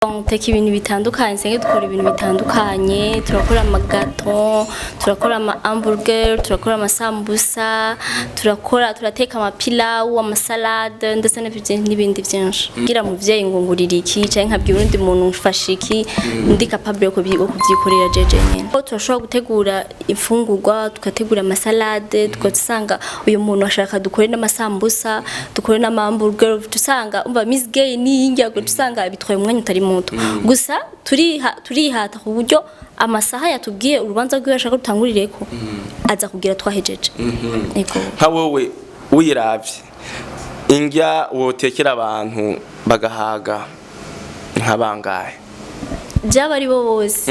Duteka ibintu bitandukanye, senge dukora ibintu bitandukanye: turakora ama gâteaux, turakora ama hamburger, turakora amasambusa, turakora, turateka amapilawu, ama salade, ndetse n'ibindi byinshi. Kugira muvyeyi ngo ngurira iki canke nkabwira urundi muntu mfasha iki, ndi capable yo kuvyikorera jeje nyene. Turashobora gutegura imfungurwa, tugategura ama salade, tugasanga uyu muntu ashaka dukore n'amasambusa, dukore n'ama hamburger, usanga umva Miss Gay n'iyinjya, usanga bitwaye umwanya utari muto. Gusa turihata ku buryo amasaha yatubwiye urubanza rwiwe ashaka rutangurireko aza kugira twahejeje. Ego. Nka wowe wiravye, indya wotekera abantu bagahaga nka bangahe? Byaba ari bo bose.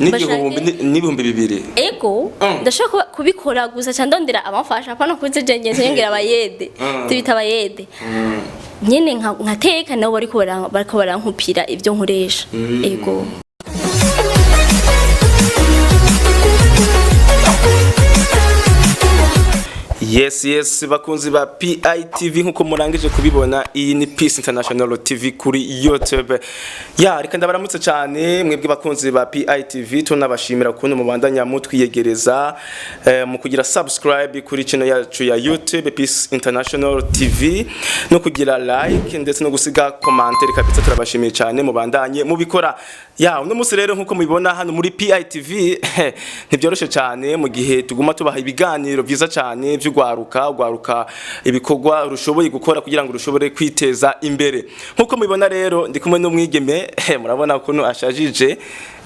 N'igihumbi n'ibihumbi 2? Ego. Ndashobora kubikora, gusa ca ndondera abamfasha, apana kuze je ngeze nyongera abayede. Tubita abayede nyene, nkateka nabo bariko barankupira ivyo nkoresha. Ego. Yes, bakunzi ba PITV, nkuko murangije kubibona, iyi ni Peace International TV kuri YouTube. Ya, reka ndabaramutse cyane mwebwe bakunzi ba PITV, tunabashimira ukuntu mubandanya mutwiyegereza mu kugira subscribe kuri channel yacu ya YouTube Peace International TV, no kugira like ndetse no gusiga commentaire. Kabisa turabashimiye cyane, mubandanye mubikora. Ya, uno munsi rero nkuko mubibona hano muri PITV ntibyoroshe cyane, mu gihe tuguma tubaha ibiganiro byiza cyane by'ugwaruka, ugwaruka ibikorwa rushoboye gukora kugira ngo rushobore kwiteza imbere. Nkuko mubibona rero, ndi kumwe n'umwigeme, murabona ukuntu ashajije.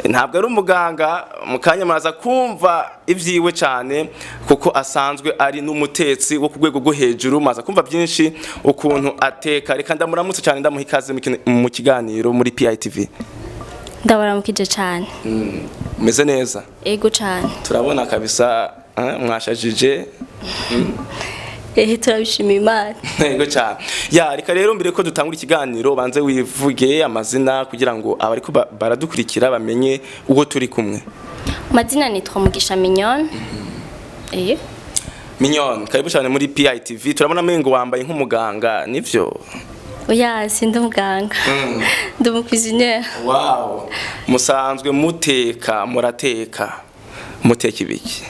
Ntabwo ari umuganga, mu kanya muraza kumva ivyiwe cyane, kuko asanzwe ari n'umutetsi wo ku rwego rwo hejuru. Muraza kumva byinshi ukuntu ateka. Reka ndamuramutse cyane, ndamuha ikaze mu kiganiro muri PITV. Ndabaramukije cyane. Umeze neza? Ego cyane. Turabona kabisa mwashajije. Ehe, turabishimiye Imana. Yego cyane. Ya, reka rero mbere ko dutangura ikiganiro banze wivuge amazina kugira ngo abariko baradukurikira bamenye uwo turi kumwe. Mazina nitwa Mugisha Mignone. Eh. Mignone, karibu cyane muri PITV. Turabona mengo wambaye nk'umuganga, nivyo? Oya, sindi umuganga, ndi umu cuisinier. Wow, musanzwe muteka, murateka, muteka ibiki?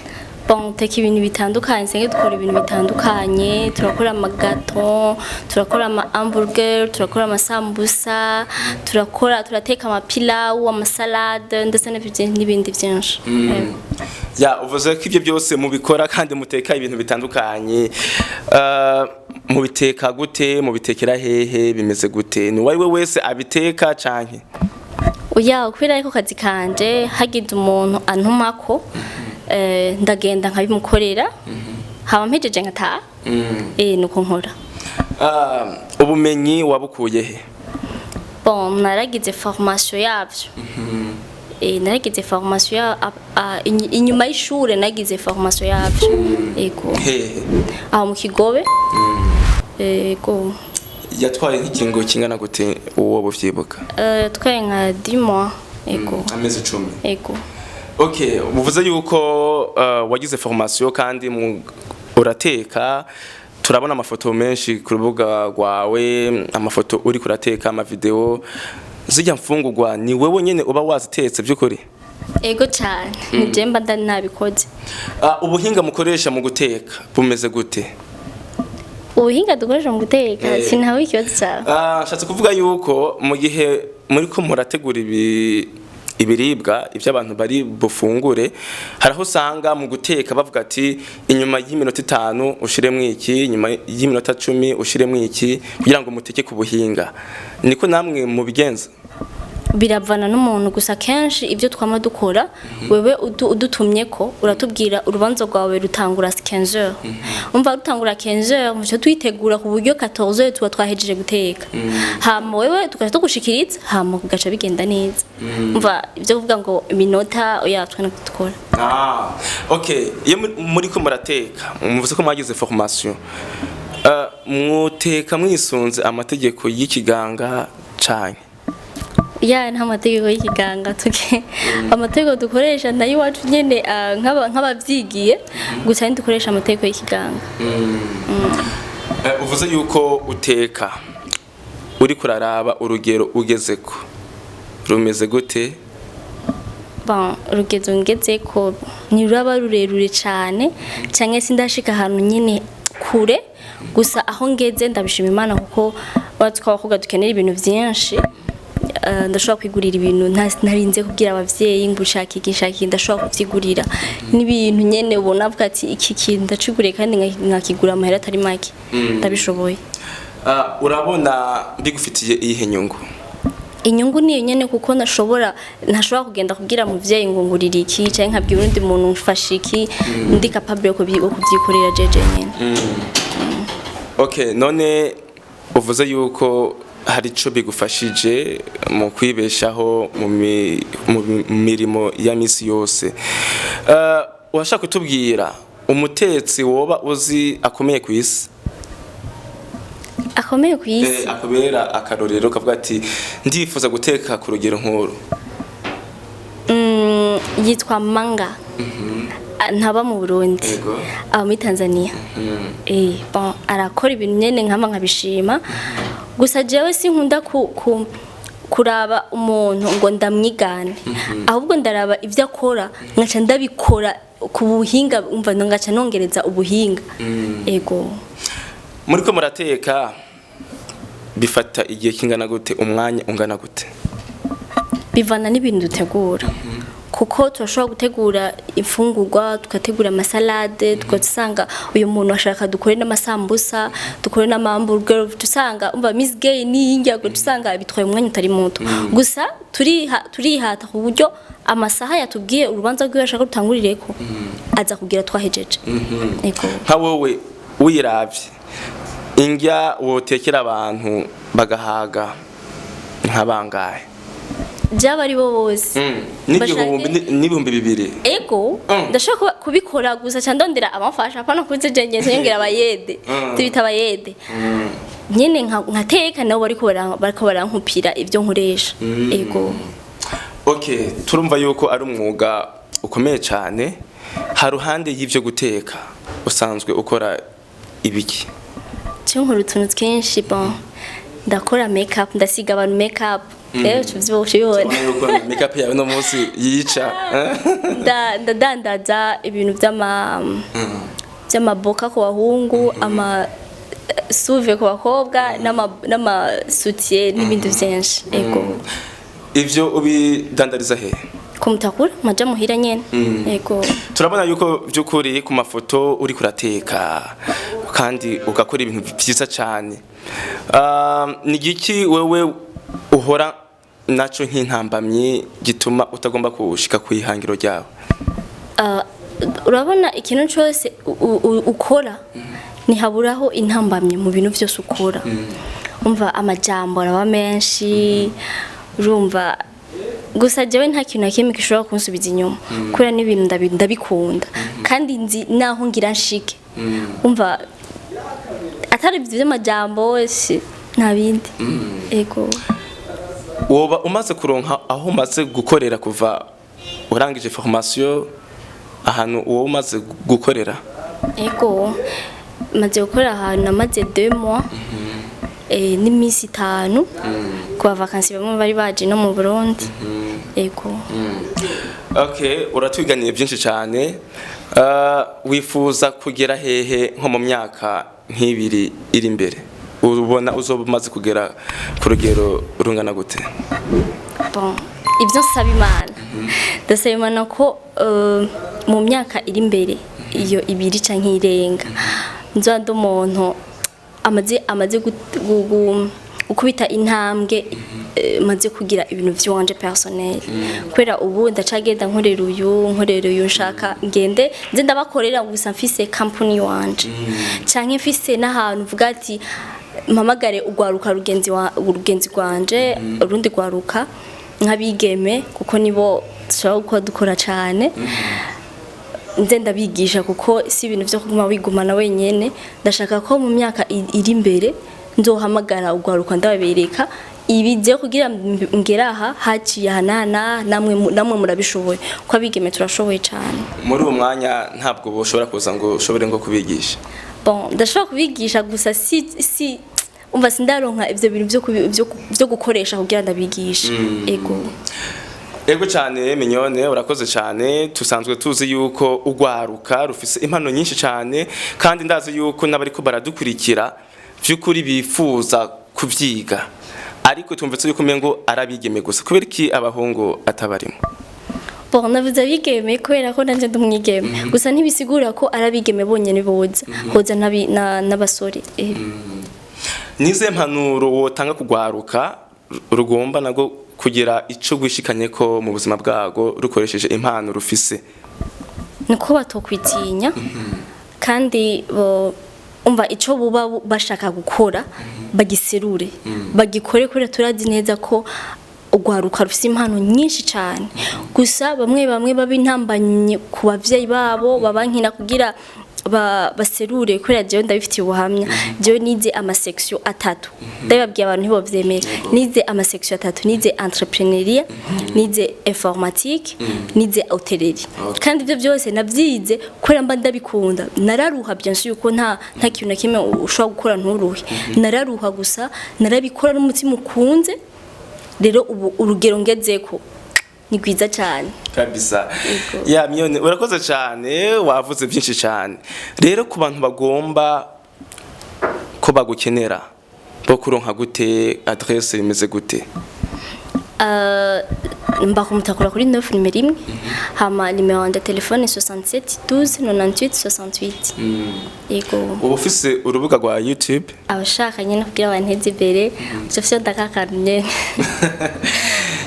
Bon, duteka ibintu bitandukanye, senge dukora ibintu bitandukanye: turakora ama gâteaux, turakora ama hamburger, turakora amasambusa, turakora, turateka amapilawu, ama salade, ndetse n'ibindi byinshi. Yego. Ya, uvuze ko ibyo byose mubikora kandi muteka ibintu bitandukanye. Mubiteka gute? Mubitekera hehe? Bimeze gute? Ni uwari we wese abiteka canke? Oya, kubera ariko kazi kanje, hagize umuntu antumako, ndagenda nkabimukorera, hama mpejeje nkataha. Nuko nkora. Ah, ubumenyi wabukuye he? Bon, naragize formation yavyo. Naragize formation ya inyuma y'ishure, nagize formation yavyo. Ego. Hehe? Aho mu Kigobe. Ego. Yatwaye nk'ikingo kingana gute, uwo buvyibuka? Twaye nka 10 mois. Ego. Amezi 10? Ego. Okay, uvuze yuko wagize formation kandi urateka. Turabona amafoto menshi ku rubuga rwawe, amafoto uri kurateka, ama vidéo. Zijya mfungurwa ni wewe nyene uba wazitetse by'ukuri? Ego cyane, ni je mba ndari nabikoze. Ubuhinga mukoresha mu guteka bumeze gute? Ubuhinga dukoresha mu guteka? Sinawe ikibazo cyawe. Nshatse kuvuga yuko mu gihe muri ko murategura ibiribwa ibyo abantu bari bufungure, hari aho usanga mu guteka bavuga ati inyuma y'iminota 5 ushiremo iki, inyuma y'iminota 10 ushiremo iki, kugira ngo muteke ku buhinga. Niko namwe mubigenza? Biravana n'umuntu, gusa kenshi ibyo twama dukora, wewe udutumye ko uratubwira urubanza rwawe rutangura 15h, umva rutangura 15h, muco twitegura ku buryo 14h tuba twahejeje guteka, hama wewe tugaca tugushikiriza, hama kugaca bigenda neza. Umva, ibyo kuvuga ngo iminota, oya, twe nako dukora. Ah, okay. Iyo muri ko murateka, muvuze ko mwagize formation. Mwuteka mwisunze amategeko y'ikiganga canke? Ya, nta mategeko y'ikiganga tuke. Amategeko dukoresha nayo iwacu nyene, nk'abavyigiye gusa, ntidukoresha amategeko y'ikiganga. Uvuze yuko uteka uri kuraraba urugero ugezeko. Rumeze gute? Bon, urugendo ngezeko ntiruraba rurerure cyane, cyangwa se ndashika ahantu nyine kure. Gusa aho ngeze ndabishima Imana, kuko uretse ko abakobwa dukenera ibintu byinshi. Ndashobora kwigurira ibintu ntarinze kubwira abavyeyi ngo ushaka iki, nshaka iki. Ndashobora kuvyigurira n'ibintu nyene ubona avuga ati iki kintu ndaciguriye kandi nkakigura amahera atari make. Ndabishoboye. Urabona bigufitiye iyihe nyungu? Inyungu niyo nyene, kuko ntashobora kugenda kubwira muvyeyi ngo ngurira iki, canke nkabwira undi muntu mfashe iki. Ndi capable yo kuvyikorera jeje nyene. Okay, none uvuze yuko hari ico bigufashije mu kwibeshaho mu mirimo ya misi yose. Urashaka kutubwira umutetsi woba uzi akomeye ku isi? Akomeye ku isi? Akubera akarorero, kavuga ati ndifuza guteka ku rugero nk'uru. Yitwa Manga. Ntaba mu Burundi. Aba muri Tanzania. Bon, arakora ibintu nyene nkama nkabishima. Gusa jewe sinkunda kuraba umuntu ngo ndamwigane, ahubwo ndaraba ibyo akora nkaca ndabikora ku buhinga, umva, ngaca nongereza ubuhinga. Ego. Muriko murateka bifata igihe kingana gute, umwanya ungana gute? Bivana n'ibintu dutegura, kuko turashobora gutegura imfungurwa, tugategura amasalade, tugasanga uyu muntu ashaka dukore n'amasambusa, dukore n'amahamburger, usanga umva Miss Gay n'iyinjya, usanga bitwaye umwanya utari muto. Gusa turihata ku buryo amasaha yatubwiye urubanza rwiwe ashaka rutangurireko aza kugira twahejeje. Ego. Nka wowe wiravye, indya wotekera abantu bagahaga nka bangahe? Byaba ari bo bose. N'igihumbi n'2000? Ego. Ndashobora kubikora, gusa ca ndondera abamfasha, apana kuze je ngeze nyongera abayede. Tubita abayede nyene, nkateka nabo bariko barankupira ibyo nkoresha. Ego. Okay, turumva yuko ari umwuga ukomeye cyane. Haruhande y'ivyo guteka, usanzwe ukora ibiki? Cyo nkora utuntu twinshi. Bon, ndakora make up, ndasiga abantu make up rero tubibona. Urabona yuko makeup yawe no munsi yica. Ndadandaza ibintu by'amaboka ku bahungu, ama suve ku bakobwa, n'amasutiye n'ibindi byinshi. Ego. Ivyo ubidandariza he? Kumutakura maja muhira nyene. Ego. Turabona yuko by'ukuri ku mafoto uri kurateka kandi ugakora ibintu byiza cyane. Ni igiki wewe uhora naco nk'intambamyi gituma utagomba kushika ku ihangiro ryawe? Urabona ikintu cyose ukora ntihaburaho intambamyi. Mu bintu byose ukora, umva, amajambo araba menshi, urumva. Gusa jewe nta kintu na kimwe gishobora kunsubiza inyuma, kubera n'ibintu ndabikunda kandi nzi naho ngira nshike. Umva, atari ibyo by'amajambo nta bindi. Ego. Woba umaze kuronka aho umaze gukorera kuva urangije formation, ahantu uwo umaze gukorera? Ego, maze gukora ahantu, namaze 2 mois n'iminsi 5 ku bavakansi bamwe bari baje no mu Burundi. Ego. Okay, uratwiganiye byinshi cyane. Wifuza kugera hehe nko mu myaka nk'ibiri iri imbere? Ubona uzoba umaze kugera ku rugero rungana gute? Bon, ibyo nsaba Imana, ndasaba Imana ko mu myaka iri imbere, iyo ibiri canke irenga, nzoba ndi umuntu amaze gukubita intambwe, maze kugira ibintu vy'iwanje personnel, kubera ubu ndacagenda nkorera uyu, nkorera uyu. Nshaka ngende nze ndabakorera, gusa mfise company wanje, canke mfise n'ahantu mvuga ati mpamagare urwaruka rugenzi wa urugenzi rwanje, urundi rwaruka nk'abigeme, kuko nibo dushobora gukora dukora cane, nze ndabigisha, kuko si ibintu vyo kuguma wigumana wenyene. Ndashaka ko mu myaka iri imbere nzohamagara urwaruka, ndababereka ibi je kugira ngere aha haciye aha n'aha, namwe murabishoboye, kuko abigeme turashoboye cane. Muri uwo mwanya ntabwo boshobora kuza ngo ushobore ngo kubigisha? Bon, ndashobora kubigisha, gusa si Umva, sindaronka ivyo bintu vyo gukoresha kugira ndabigishe, ego. Ego cyane, Mignone, urakoze cyane. Tusanzwe tuzi yuko ugwaruka rufise impano nyinshi cyane, kandi ndazi yuko n'abariko baradukurikira vy'ukuri bifuza kuvyiga, ariko tumvise yuko umengo arabigeme gusa. Kubera iki abahungu atabarimo? Bon, navuze abigeme kubera ko nanje ndi umwigeme gusa, ntibisigura ko ari abigeme bonyene boza, hoza n'abasore. Nize mpanuro wotanga kugwaruka rugomba nago kugira ico gwishikanye ko mu buzima bwago rukoresheje impano rufise? Niko batokwitinya, kandi bo umva ico buba bashaka gukora bagiserure, bagikore, kubera turazi neza ko urwaruka rufise impano nyinshi cyane. Gusa bamwe bamwe baba intambamyi ku bavyeyi babo, babankina kugira baserure, kubera jewe ndabifitiye ubuhamya. Jewe nize ama section atatu, ndabibabwiye abantu ntibovyemera. Nize ama section atatu: nize entrepreneuriat, nize informatique, nize hôtellerie. Kandi ibyo byose nabyize kubera mba ndabikunda. Nararuha, bien sûr, ko nta kintu na kimwe ushobora gukora nturuhe. Nararuha, gusa narabikora n'umutima ukunze. Rero ubu urugero ngezeko ni rwiza cyane. Kabisa. Yego. Ya, Mignone, urakoze cyane, wavuze byinshi cyane. Rero ku bantu bagomba ko bagukenera, bo kuronka gute? Adresse imeze gute? Mba kumutakura kuri 9 nimero 1, hama nimero yanje ya telefone 67 12 98 68, yego. Uba ufise urubuga rwa YouTube? Abashaka nyine kugira banteze imbere, ufise ndakakantu nyene.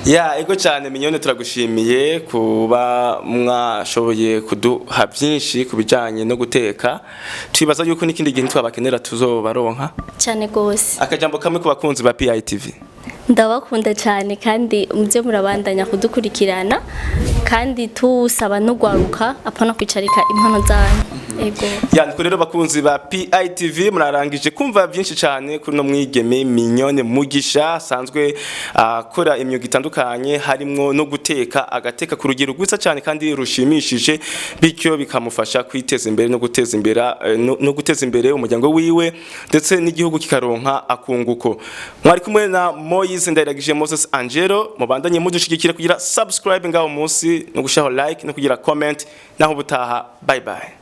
Ya, ego cyane, Mignone, turagushimiye kuba mwashoboye kuduha byinshi ku bijyanye no guteka. Twibaza yuko n'ikindi gihe twabakenera tuzobaronka. Cyane gose. Akajambo kamwe ku bakunzi ba PITV? Ndabakunda cyane, kandi muze murabandanya kudukurikirana, kandi tusaba no gwaruka apana kwicarika impano zanyu, ego. Yandiko rero, bakunzi ba PITV, murarangije kumva byinshi cyane kuri no mwigeme Mignone Mugisha, asanzwe akora imyuga itandukanye harimwo no guteka, agateka ku rugero rwiza cyane kandi rushimishije, bityo bikamufasha kwiteza imbere no guteza imbere umuryango wiwe, ndetse n'igihugu kikaronka akunguko. Mwari kumwe na Moise Ndayiragije Moses Angelo. Mubandanye mudushigikira kugira subscribe ngaho munsi, no gushaho like, no kugira comment. Naho ubutaha, bye bye.